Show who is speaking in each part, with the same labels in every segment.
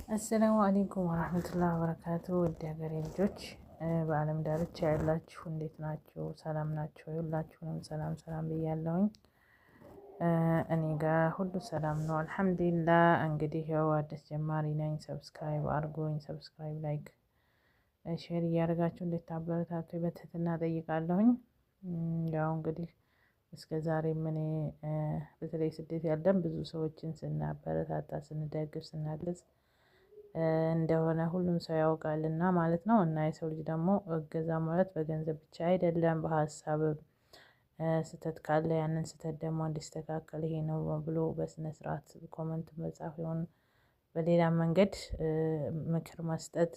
Speaker 1: السلام عليكم ورحمة الله وبركاته። ውድ ሀገሬ ልጆች፣ በዓለም ዳርቻ ያላችሁ እንዴት ናችሁ? ሰላም ናችሁ? ሁላችሁንም ሰላም ሰላም ብያለሁኝ። እኔ ጋር ሁሉ ሰላም ነው الحمد لله። እንግዲህ ያው አዲስ ጀማሪ ነኝ። Subscribe አድርጉኝ። Subscribe፣ like፣ share እያደረጋችሁ እንድታበረታቱ በትህትና ጠይቃለሁኝ። ያው እንግዲህ እስከ ዛሬ ምን በተለይ ስደት ያለን ብዙ ሰዎችን ስናበረታታ፣ ስንደግፍ፣ ስናግዝ እንደሆነ ሁሉም ሰው ያውቃልና ማለት ነው። እና የሰው ልጅ ደግሞ እገዛ ማለት በገንዘብ ብቻ አይደለም፣ በሀሳብ ስህተት ካለ ያንን ስህተት ደግሞ እንዲስተካከል ይሄ ነው ብሎ በስነ ስርዓት comment መጻፍ ይሆን በሌላ መንገድ ምክር መስጠት፣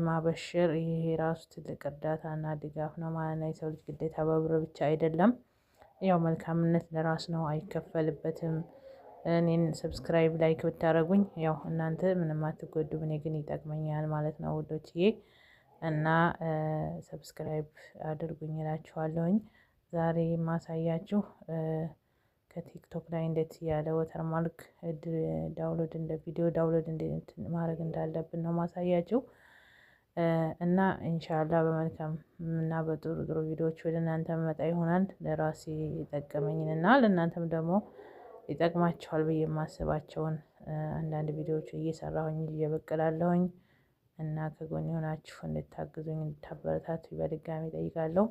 Speaker 1: ማበሸር፣ ይሄ ራሱ ትልቅ እርዳታና ድጋፍ ነው ማለት ነው። የሰው ልጅ ግዴታ በብር ብቻ አይደለም። ያው መልካምነት ለራስ ነው፣ አይከፈልበትም። እኔን subscribe፣ like ብታደርጉኝ ያው እናንተ ምንም አትጎዱም፣ እኔ ግን ይጠቅመኛል ማለት ነው ውዶችዬ። እና subscribe አድርጉኝ እላችኋለሁኝ። ዛሬ የማሳያችሁ ከቲክቶክ ላይ እንዴት ያለ watermark download እንደ ቪዲዮ download እንዴት ማድረግ እንዳለብን ነው ማሳያችሁ። እና إن شاء الله በመልካም እና በጥሩ ጥሩ ቪዲዮዎች ወደ እናንተ መጣ ይሆናል። ለራሴ የጠቀመኝን እና ለእናንተም ደግሞ ይጠቅማቸዋል ብዬ የማስባቸውን አንዳንድ ቪዲዮዎች እየሰራሁኝ እየበቅላለሁኝ እና ከጎን የሆናችሁ እንድታግዙኝ፣ እንድታበረታቱ በድጋሚ ጠይቃለሁ።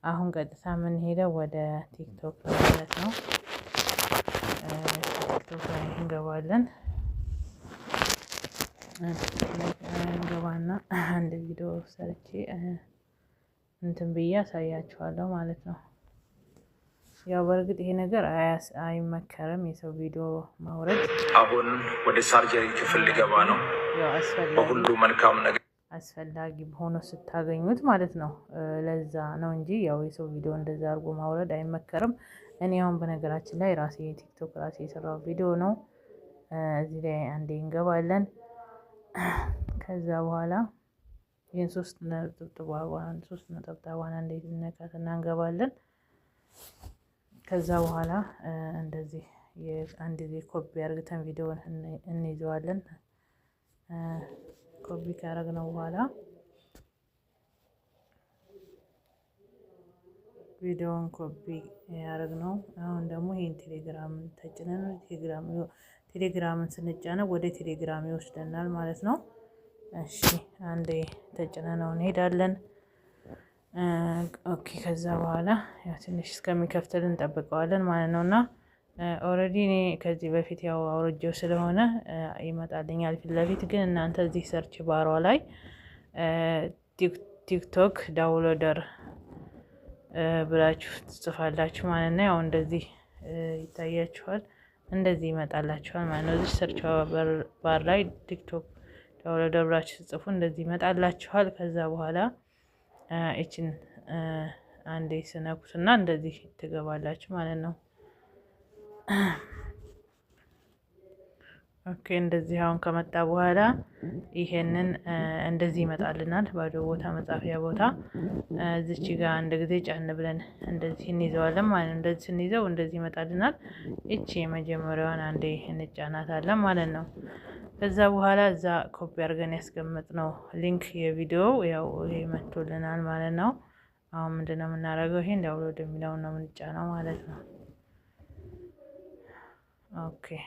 Speaker 1: አሁን ቀጥታ የምንሄደው ወደ ቲክቶክ ማለት ነው። ቲክቶክ ላይ እንገባለን። ቲክቶክ ላይ እንገባና አንድ ቪዲዮ ሰርቼ እንትን ብዬ አሳያችኋለሁ ማለት ነው። ያው በእርግጥ ይሄ ነገር አይመከርም፣ የሰው ቪዲዮ ማውረድ።
Speaker 2: አሁን ወደ surgery ክፍል ሊገባ ነው።
Speaker 1: ያው አስፈላጊ
Speaker 2: በሁሉ መልካም ነገር
Speaker 1: አስፈላጊ ሆኖ ስታገኙት ማለት ነው። ለዛ ነው እንጂ ያው የሰው ቪዲዮ እንደዛ አድርጎ ማውረድ አይመከርም። እኔ አሁን በነገራችን ላይ ራሴ ቲክቶክ ራሴ የሰራው ቪዲዮ ነው። እዚህ ላይ አንዴ እንገባለን። ከዛ በኋላ ይህን ሶስት ነጠብጣቧን አንዴ እንነካትና እንገባለን። ከዛ በኋላ እንደዚህ አንድ ጊዜ ኮፒ አርግተን ቪዲዮውን እንይዘዋለን። ኮፒ ካረግነው በኋላ፣ ቪዲዮውን ኮፒ ያደረግነው፣ አሁን ደግሞ ይሄን ቴሌግራም ተጭነን ቴሌግራምን ስንጫነው ወደ ቴሌግራም ይወስደናል ማለት ነው። እሺ፣ አንዴ ተጭነነው እንሄዳለን። Okay፣ ከዛ በኋላ ያው ትንሽ እስከሚከፍትልን እንጠብቀዋለን ማለት ነው። እና already እኔ ከዚህ በፊት ያው አውርጄው ስለሆነ ይመጣልኛል ፊት ለፊት። ግን እናንተ እዚህ search bar ዋ ላይ TikTok downloader ብላችሁ ትጽፋላችሁ ማለት ነው። ያው እንደዚህ ይታያችኋል፣ እንደዚህ ይመጣላችኋል ማለት ነው። እዚህ search bar ላይ TikTok downloader ብላችሁ ስትጽፉ እንደዚህ ይመጣላችኋል። ከዛ በኋላ ይችን አንዴ ስነኩትና እንደዚህ ትገባላችሁ ማለት ነው። Okay፣ እንደዚህ አሁን ከመጣ በኋላ ይሄንን እንደዚህ ይመጣልናል። ባዶ ቦታ፣ መጻፊያ ቦታ እዚች ጋር አንድ ጊዜ ጫን ብለን እንደዚህ እንይዘዋለን ማለት ነው። እንደዚህ ስንይዘው እንደዚህ ይመጣልናል። ይቺ የመጀመሪያዋን አንዴ እንጫናታለን ማለት ነው። ከዛ በኋላ እዛ ኮፒ አድርገን ያስቀመጥነው link የቪዲዮው ያው ይሄ መጥቶልናል ማለት ነው። አሁን ምንድነው የምናደርገው? ይሄን download የሚለውን ነው የምንጫነው ማለት ነው። Okay፣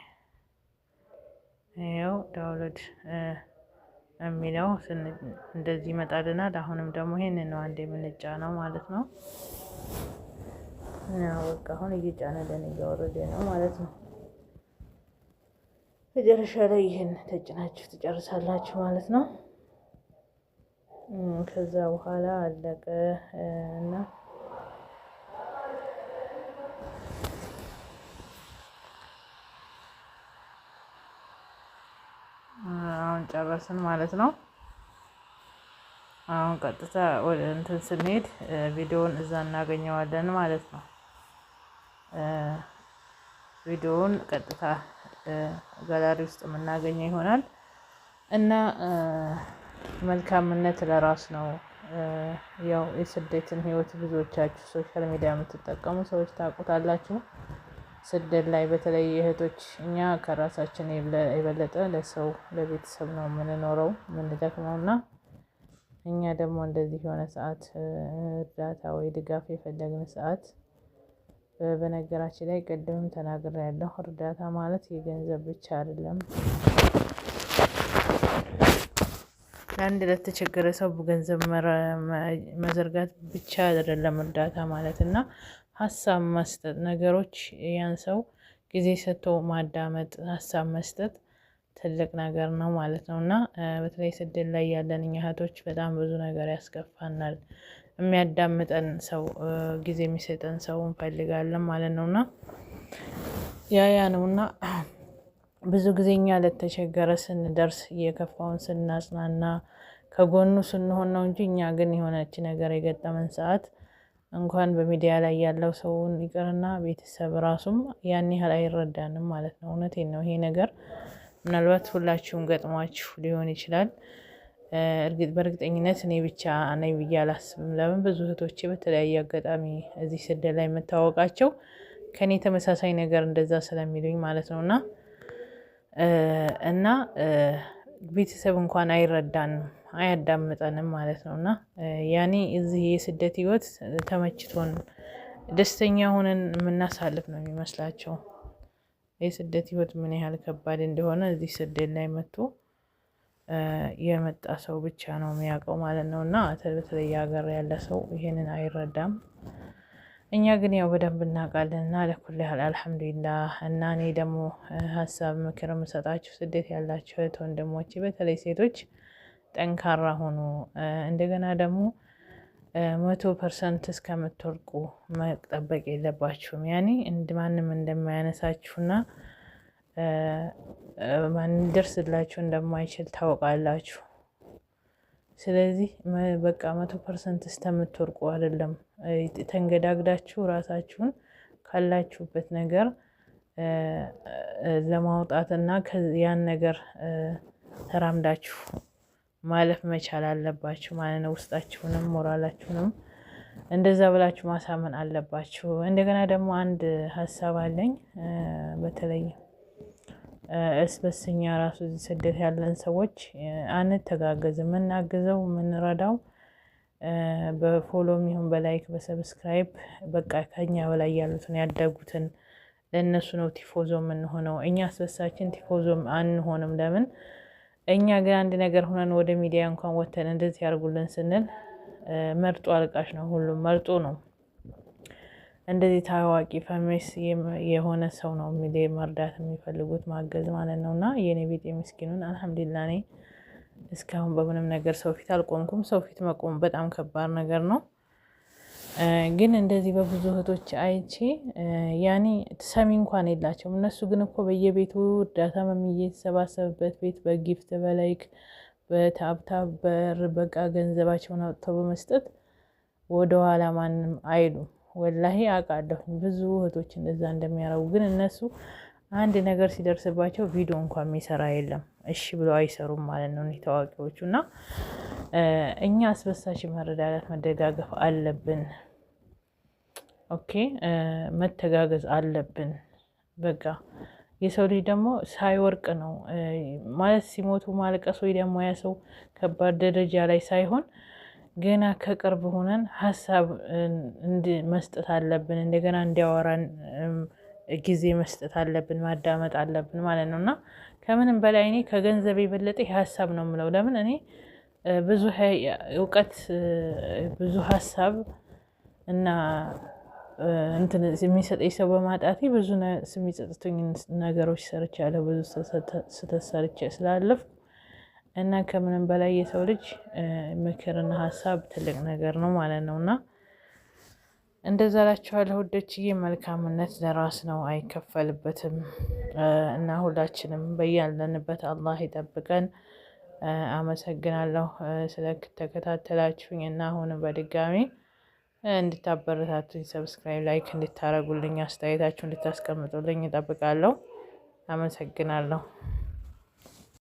Speaker 1: ይኸው download የሚለው እንደዚህ ይመጣልናል። አሁንም ደግሞ ይሄንን ነው አንዴ የምንጫነው ማለት ነው። ያው በቃ አሁን እየጫነልን እያወረደ ነው ማለት ነው። መጨረሻ ላይ ይህን ተጭናችሁ ትጨርሳላችሁ ማለት ነው። ከዛ በኋላ አለቀ። እና አሁን ጨረስን ማለት ነው። አሁን ቀጥታ ወደ እንትን ስንሄድ ቪዲዮውን እዛ እናገኘዋለን ማለት ነው። ቪዲዮውን ቀጥታ ጋላሪ ውስጥ የምናገኘው ይሆናል። እና መልካምነት ለራስ ነው። ያው የስደትን ህይወት ብዙዎቻችሁ social media የምትጠቀሙ ሰዎች ታውቁታላችሁ። ስደት ላይ በተለይ እህቶች እኛ ከራሳችን የበለጠ ለሰው ለቤተሰብ ነው የምንኖረው የምንደክመው፣ እና እኛ ደግሞ እንደዚህ የሆነ ሰዓት እርዳታ ወይ ድጋፍ የፈለግን ሰዓት፣ በነገራችን ላይ ቅድምም ተናግሬያለሁ፣ እርዳታ ማለት የገንዘብ ብቻ አይደለም። ለአንድ ለተቸገረ ሰው ገንዘብ መዘርጋት ብቻ አይደለም እርዳታ ማለት፣ እና ሀሳብ መስጠት፣ ነገሮች ያን ሰው ጊዜ ሰጥቶ ማዳመጥ፣ ሀሳብ መስጠት ትልቅ ነገር ነው ማለት ነው። እና በተለይ ስደት ላይ ያለን እኛ እህቶች በጣም ብዙ ነገር ያስከፋናል። የሚያዳምጠን ሰው፣ ጊዜ የሚሰጠን ሰው እንፈልጋለን ማለት ነው። እና ያ ነው፣ እና ብዙ ጊዜ እኛ ለተቸገረ ስንደርስ፣ እየከፋውን ስናጽናና፣ ከጎኑ ስንሆን ነው እንጂ እኛ ግን የሆነች ነገር የገጠመን ሰዓት እንኳን በሚዲያ ላይ ያለው ሰውን ይቅርና ቤተሰብ ራሱም ያን ያህል አይረዳንም ማለት ነው። እውነቴን ነው። ይሄ ነገር ምናልባት ሁላችሁም ገጥሟችሁ ሊሆን ይችላል። እርግጥ በእርግጠኝነት እኔ ብቻ ነኝ ብዬ አላስብም። ለምን ብዙ እህቶቼ በተለያየ አጋጣሚ እዚህ ስደት ላይ የምታወቃቸው ከኔ ተመሳሳይ ነገር እንደዛ ስለሚሉኝ ማለት ነው። እና ቤተሰብ እንኳን አይረዳንም፣ አያዳምጠንም ማለት ነው። እና ያኔ እዚህ የስደት ህይወት ተመችቶን ደስተኛ ሆነን የምናሳልፍ ነው የሚመስላቸው። የስደት ህይወት ምን ያህል ከባድ እንደሆነ እዚህ ስደት ላይ መጥቶ የመጣ ሰው ብቻ ነው የሚያውቀው ማለት ነው። እና በተለይ ሀገር ያለ ሰው ይሄንን አይረዳም። እኛ ግን ያው በደንብ እናውቃለን። እና ለኩል ያህል አልሐምዱሊላህ። እና እኔ ደግሞ ሀሳብ ምክር የምሰጣችሁ ስደት ያላችሁ እህት ወንድሞቼ፣ በተለይ ሴቶች ጠንካራ ሁኑ። እንደገና ደግሞ 100% እስከምትወርቁ መጠበቅ የለባችሁም። ያኔ ማንም እንደማያነሳችሁና ማንም ደርስላችሁ እንደማይችል ታውቃላችሁ። ስለዚህ በቃ 100% እስከምትወርቁ አይደለም፣ ተንገዳግዳችሁ ራሳችሁን ካላችሁበት ነገር ለማውጣት እና ያን ነገር ተራምዳችሁ ማለፍ መቻል አለባችሁ ማለት ነው። ውስጣችሁንም ሞራላችሁንም እንደዛ ብላችሁ ማሳመን አለባችሁ። እንደገና ደግሞ አንድ ሀሳብ አለኝ። በተለይ እርስ በርስ እኛ ራሱ እዚህ ስደት ያለን ሰዎች አንተጋገዝም። የምናግዘው የምንረዳው በ follow ም ይሁን በ like፣ በ subscribe በቃ ከኛ በላይ ያሉትን ያደጉትን ለእነሱ ነው ቲፎዞ የምንሆነው። እኛ እርስ በርሳችን ቲፎዞ አንሆንም። ለምን እኛ ግን አንድ ነገር ሆነን ወደ ሚዲያ እንኳን ወተን እንደዚህ ያርጉልን ስንል መርጦ አልቃሽ ነው፣ ሁሉም መርጦ ነው። እንደዚህ ታዋቂ famous የሆነ ሰው ነው መርዳት የሚፈልጉት፣ ማገዝ ማለት ነው። እና የኔ ቢጤ ምስኪኑን አልሐምዱሊላህ እኔ እስካሁን በምንም ነገር ሰው ፊት አልቆምኩም። ሰው ፊት መቆም በጣም ከባድ ነገር ነው። ግን እንደዚህ በብዙ እህቶች አይቼ ያኔ ሰሚ እንኳን የላቸውም። እነሱ ግን እኮ በየቤቱ እርዳታ እየተሰባሰበበት ቤት በ gift፣ በ like፣ በ tap tap በር በቃ ገንዘባቸውን አውጥተው በመስጠት ወደኋላ ማንም አይሉም። ወላሂ አውቃለሁ ብዙ እህቶች እንደዛ እንደሚያደርጉ። ግን እነሱ አንድ ነገር ሲደርስባቸው ቪዲዮ እንኳን የሚሰራ የለም። እሺ ብለው አይሰሩም ማለት ነው ታዋቂዎቹ። እና እኛ እርስ በርሳችን መረዳዳት መደጋገፍ አለብን። Okay፣ መተጋገዝ አለብን። በቃ የሰው ልጅ ደግሞ ሳይወርቅ ነው ማለት ሲሞቱ ማልቀስ ወይ ደግሞ ያ ሰው ከባድ ደረጃ ላይ ሳይሆን ገና ከቅርብ ሆነን ሀሳብ መስጠት አለብን። እንደገና እንዲያወራን ጊዜ መስጠት አለብን፣ ማዳመጥ አለብን ማለት ነው። እና ከምንም በላይ እኔ ከገንዘብ የበለጠ ሀሳብ ነው የምለው። ለምን እኔ ብዙ እውቀት፣ ብዙ ሀሳብ እና እንትን የሚሰጠኝ ሰው በማጣቴ ብዙ የሚጸጽቱኝ ነገሮች ሰርቻለሁ፣ ብዙ ስህተት ሰርቼ ስላለፍኩ፣ እና ከምንም በላይ የሰው ልጅ ምክርና ሀሳብ ትልቅ ነገር ነው ማለት ነው። እና እንደዛ እላችኋለሁ ውዶችዬ። መልካምነት ለራስ ነው፣ አይከፈልበትም። እና ሁላችንም በያለንበት አላህ ይጠብቀን። አመሰግናለሁ ስለተከታተላችሁኝ፣ እና አሁንም በድጋሚ እንድታበረታቱኝ subscribe፣ like እንድታረጉልኝ፣ አስተያየታችሁ እንድታስቀምጡልኝ እጠብቃለሁ። አመሰግናለሁ።